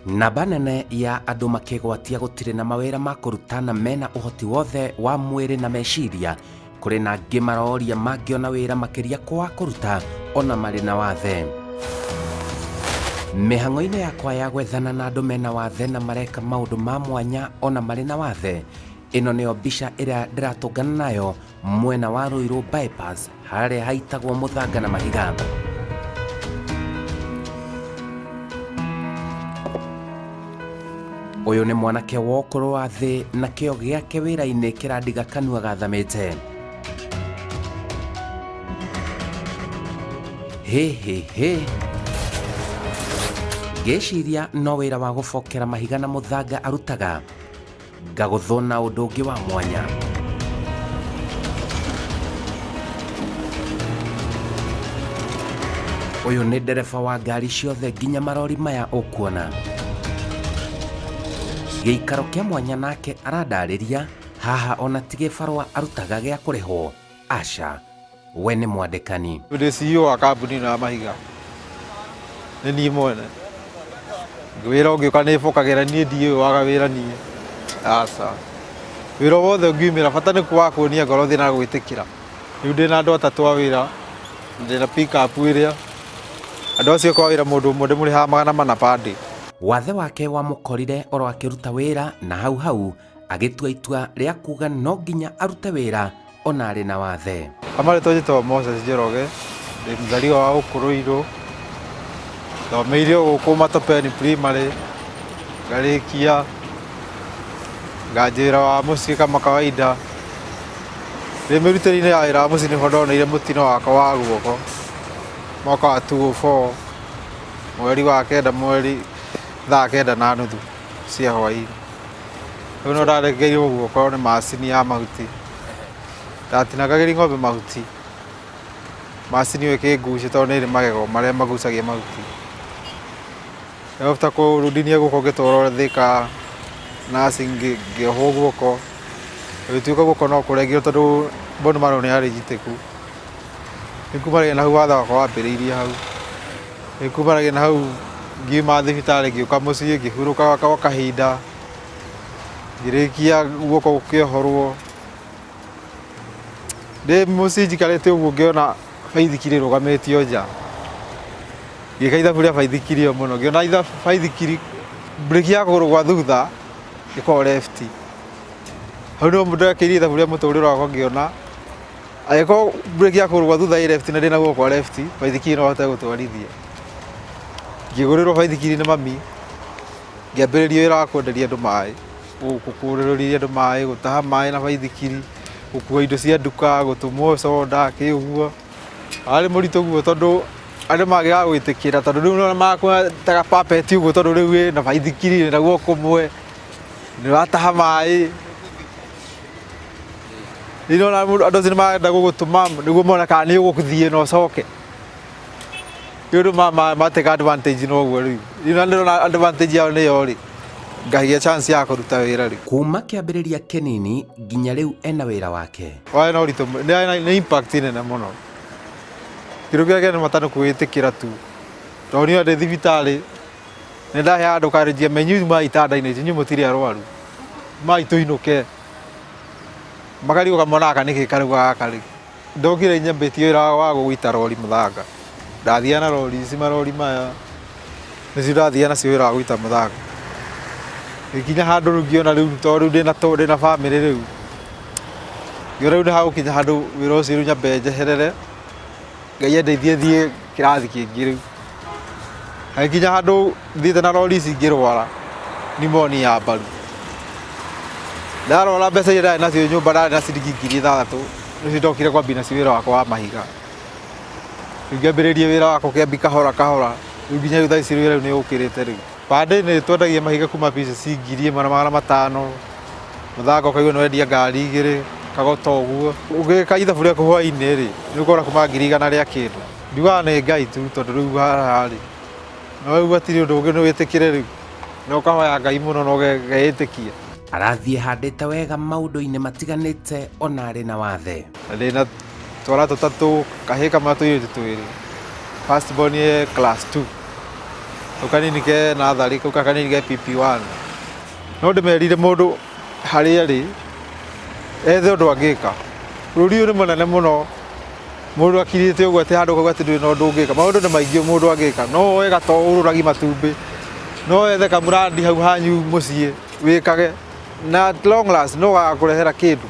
Namba nene ya andũ makĩgwatia gũtirĩ na mawĩra ma kũruta na mena ũhoti wothe wa mwĩrĩ na meciria. Kũrĩ na angĩ maroria mangĩona wĩra makĩria kwa kũruta ona marĩ na wathe. Mĩhang'o-inĩ yakwa ya gwethana na andũ mena wathe na mareka maũndũ ma mwanya ona marĩ na wathe, ĩno nĩyo mbica ĩrĩa ndĩratũngana nayo mwena wa Ruiru bypass harĩa haitagwo mũthanga na mahiga. Ũyũ nĩ mwanake wa ũkũrũ wa thĩ na kĩo gĩake wĩra-inĩ kĩrandiga kanua gathamĩte. Hĩ hĩ hĩ. Ngĩciria no wĩra wa gũbokera mahiga na mũthanga arutaga. Ngagũthwo na ũndũ ũngĩ wa mwanya. Ũyũ nĩ ndereba wa ngari ciothe nginya marori maya ũkuona. Gĩikaro kĩa mwanya nake arandarĩria haha ona ti gĩbarũa arutaga gĩa kũrĩhwo, aca. We nĩ mwandĩkani. Ndĩ CEO wa kambuni ĩno ya mahiga, nĩ niĩ mwene. Wĩra ũngĩũka nĩ bokagĩra niĩ ndiũĩ waga wĩra niĩ, aca. Wĩra o wothe ũngiumĩra bata nĩ wa kuonia ngoro thĩ na gwĩtĩkĩra. Rĩu ndĩna andũ atatũ a wĩra, ndĩna pick up ĩrĩa, andũ acio kwa wĩra mũndũ ũmwe ndĩmũrĩhaga 400 per day. Wathe wake wamũkorire oro akĩruta wĩra na hau hau agĩtua itua rĩa kuga no nginya arute wĩra ona arĩ na wathe. Kwa marĩtwa njĩtagwo Moses Njoroge, ndĩ mzaliwa wa gũkũ Ruiru, thomeire o gũkũ Matopeni Primary, ngarĩkia, nganjia wĩra wa mũciĩ kama kawaida. Ndĩ mĩrutĩre-inĩ ya wĩra wa mũciĩ nĩho ndoneire mũtino wakwa wa guoko, mwaka wa 2004, mweri wa kenda mweri thaa kenda na nuthu cia hwaĩ-inĩ. Rĩu no ndarengeirwo guoko nĩ macini ya mahuti. Ndatinangagĩria ng'ombe mahuti, macini ĩyo ĩkĩngucia tondũ nĩ ĩrĩ magego marĩa magucagia mahuti. After kũndinia guoko ngĩtwarwo Thika nursing ngĩohwo guoko, gũgĩtuĩka guoko no kũrengirwo tondũ bone marrow nĩ yarĩ njitĩku. Rĩu kumanagia na hau watho wakwa wambĩrĩirie hau. Rĩu kumanagia na hau ngiuma thibitarĩ ngĩũka mũciĩ ngĩhurũka gwa kahinda, ngĩrĩkia guoko gũkĩohorwo. Ndĩ mũciĩ njikarĩte ũguo ngĩona baithikiri ĩrũgamĩtio nja, ngĩka ithabu rĩa baithikiri ĩyo mũno, ngĩona baithikiri mburĩki ya kũgũrũ gwa thutha ĩkoragwo left. Hau nĩho ndekĩire ithabu rĩa mũtũrĩre wakwa ngĩona angĩkorwo mburĩki ya kũgũrũ gwa thutha ĩ left na ndĩna guoko kwa left, baithikiri no hote gũtwarithia. Ngĩgũrĩrwo baithikiri nĩ mami, ngĩambĩrĩria wĩra wa kwenderia andũ maĩ. Gũkũrĩrĩria andũ maĩ, gũtaha maĩ na baithikiri, gũkua indo cia nduka, gũtũmwo soda, kĩ ũguo. Warĩ mũritũ ũguo tondũ andũ mangĩaga gwĩtĩkĩra tondũ rĩu nĩwona marakuona ta ga puppet ũguo tondũ rĩu wĩna baithikiri wĩna guoko kũmwe, nĩ ũrataha maĩ. Rĩu nĩwona andũ acio nĩ marenda gũgũtũma nĩguo mone kana nĩ ũgũthiĩ na ũcoke. Rĩu andũ ma take advantage na ũguo rĩu. Rĩu na ndĩrona advantage yao nĩyo rĩ, ngagĩa chance ya kũruta wĩra rĩu. Kuma kĩambĩrĩria kĩnini nginya rĩu ena wĩra wake. Warĩ na ũritũ, nĩ impact nene mũno. Kĩndũ kĩrĩa kĩnene bata nĩ kwĩĩtĩkĩra tu. Tondũ niĩ ona ndĩ thibitarĩ, nĩ ndaheaga andũ courage inyuĩ umai itanda-inĩ ici, inyuĩ mũtirĩ arwaru. Umai tũinũke. Makarigwo kamwana gaka nĩkĩ karauga gaka rĩ. Ndokire nyambĩtie wĩra wa gũita rori mũthanga. Ndathiaga na rori ici marori maya, nĩcio ndathiaga nacio wĩra wa gũita mũthanga. Ngĩkinya handũ rĩu ngĩona rĩu tondũ rĩu ndĩna ndĩna bamĩrĩ rĩu, ngĩona rĩu nĩ hagũkinya handũ wĩra ũcio rĩu nyambe njeherere, Ngai andeithie thiĩ kĩrathi kĩngĩ rĩu. Hagĩkinya handũ thiĩte na rori ici ngĩrwara pneumonia ya mbaru. Ndarwara mbeca iria ndarĩ nacio nyũmba ndarĩ na ciringi 6,000 nĩcio ndokire kwambia nacio wĩra wakwa wa mahiga. Rĩu ngĩambĩrĩria wĩra wakwa ũkĩambia kahora kahora rĩu nginya rĩu thaa ici wĩra rĩu nĩ ũkĩrĩte rĩu. Per day nĩ twendagia mahiga kuma pieces 1,500, mũthanga ũkaigua nĩ wendia ngari igĩrĩ, kagota ũguo. Ũgĩka ithabu rĩaku hwainĩ rĩ, nĩ ũkona kuma ngiri igana rĩa kĩndũ. Njugaga nĩ Ngai tu tondũ rĩu haha rĩ, no rĩu hatirĩ ũndũ ũngĩ nĩ wĩtĩkĩre rĩu, na ũkahoya Ngai mũno na ũgeĩtĩkia. Arathiĩ handĩte wega maũndũ-inĩ matiganĩte ona arĩ na wathe. Ndĩna twana tũtatũ, kahĩĩ kamwe na tũirĩtu twĩrĩ. First born e class 2. Kau kanini ke natharĩ, kau kanini ke PP1. No ndĩmerire mũndũ harĩa arĩ ethe ũndũ angĩka. Bũrũri ũyũ nĩ mũnene mũno, mũndũ akirĩte ũguo atĩ handũ ũkauga atĩ ndũrĩ na ũndũ ũngĩka. Maũndũ nĩ maingĩ mũndũ angĩka. No woe gatoo ũrũragi matumbĩ, no wethe kamũrandi hau hanyu mũciĩ wĩkage na at long last no gagakũrehera kĩndũ.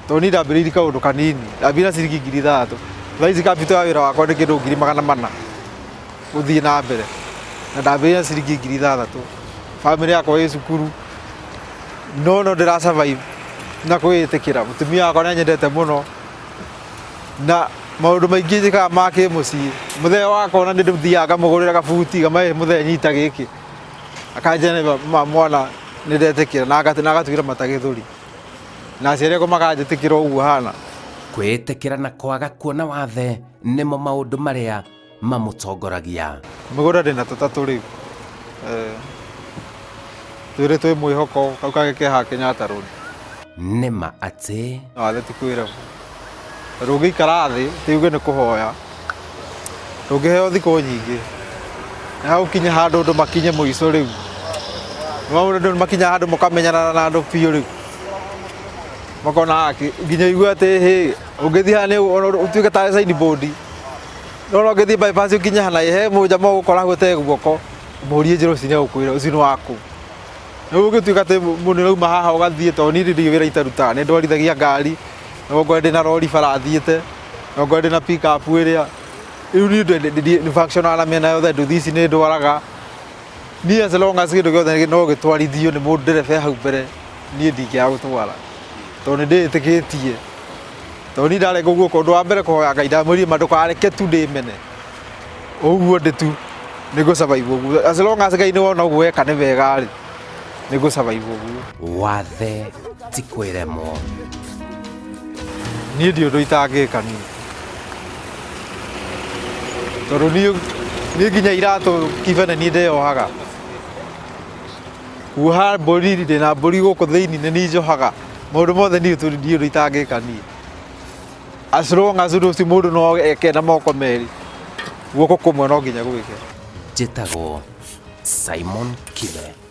Tondũ niĩ ndambĩrĩirie kaũndũ kanini, ndambĩrĩirie na ciringi 6000. Thaa ici capital ya wĩra wakwa nĩ kĩndũ 400,000 gũthiĩ na mbere. Na ndambĩrĩirie na ciringi 6000. Bamĩrĩ yakwa ĩ cukuru, no no ndĩra survive na kwĩĩtĩkĩra. Mũtumia wakwa nĩ anyendete mũno na maũndũ maingĩ njĩkaga ma kĩmũciĩ. Mũthee wakwa ona nĩ ndĩthiaga ngamũgũrĩra gabuti ngamahe mũthee nyita gĩkĩ. Akanjĩra ma mwana nĩ ndetĩkĩra na agatuĩra mata gĩthũri. Na aciari akwa makanjĩtĩkĩra ũguo hana. Kwĩĩtĩkĩra na kwaga kuona wathe nĩmo maũndũ marĩa mamũtongoragia. Mũgũnda ndĩna tũtatũ rĩu. Twĩrĩ twĩ mwĩhoko, kau kangĩ ke haha Kenyatta Road. Nĩ ma atĩ. Wathe ti kwĩremwo. Tondũ ũngĩikara thĩ, ti uge nĩ kũhoya, ndũngĩheo thikũ nyingĩ. Nĩ hagũkinya handũ andũ makinye mũico rĩu. Nĩ andũ makinya handũ mũkamenyana na andũ biũ rĩu. Makona nginya ũigue atĩ hĩ, ũngĩthiĩ haha nĩ ũtuĩke tarĩ sign board. No no ũngĩthiĩ bypass ũkinye hana he mũjama ũgũkora hau ũte guoko, ũmũrie njĩra ũcio nĩ egũkwĩra ũcio nĩ waku. Rĩu ũngĩtuĩka atĩ mũndũ nĩ ũrauma haha ũgathiĩ tondũ niĩ ndirĩ wĩra itarutaga, nĩ ndwarithagia ngari, no ngore ndĩna rori bara thiĩte, no ngore ndĩna pick up ĩrĩa. Rĩu niĩ nĩ function-aga na mĩena yothe, nduthi ici nĩ ndwaraga. Niĩ as long as kĩndũ gĩothe no gĩtwarithio nĩ mũndũ ndereba e hau mbere, niĩ ndingĩaga gũtwara. Tondũ nĩ ndĩĩtĩkĩtie. Tondũ niĩ ndarengwo guoko, ũndũ wa mbere kũhoya Ngai ndamwĩrire ma ndũkareke tu ndĩmene. Ũguo ndĩ tu nĩ ngũ survive ũguo. As long as Ngai nĩ wona ũguo weka nĩ wega rĩ, nĩ ngũ survive ũguo. Wathe ti kwĩremwo. Niĩ ndirĩ ũndũ itangĩka niĩ. Tondũ niĩ niĩ nginya iratũ kibe nĩ niĩ ndĩyohaga. Kuoha mbũri ndĩna mbũri gũkũ thĩinĩ nĩ niĩ njohaga. Maũndũ mothe niĩ ndirĩ ũndũ itangĩka niĩ. As long as ũndũ ũcio mũndũ no eke na moko merĩ, guoko kũmwe no nginya gwĩke. Njĩtagwo Simon Kibe.